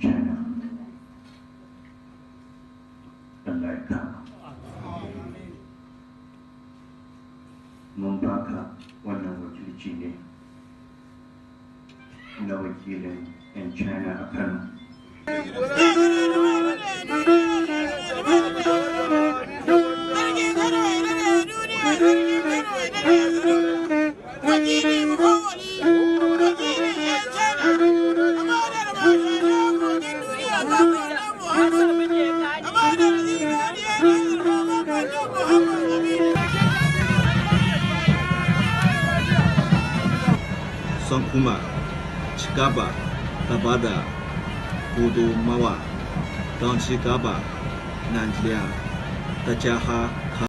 'yan China. Allah ya kama. Mun baka wannan wakilci ne na wakilin 'yan China a Kano. Sun kuma ci gaba da ba da gudummawa don ci gaban Najeriya da jihar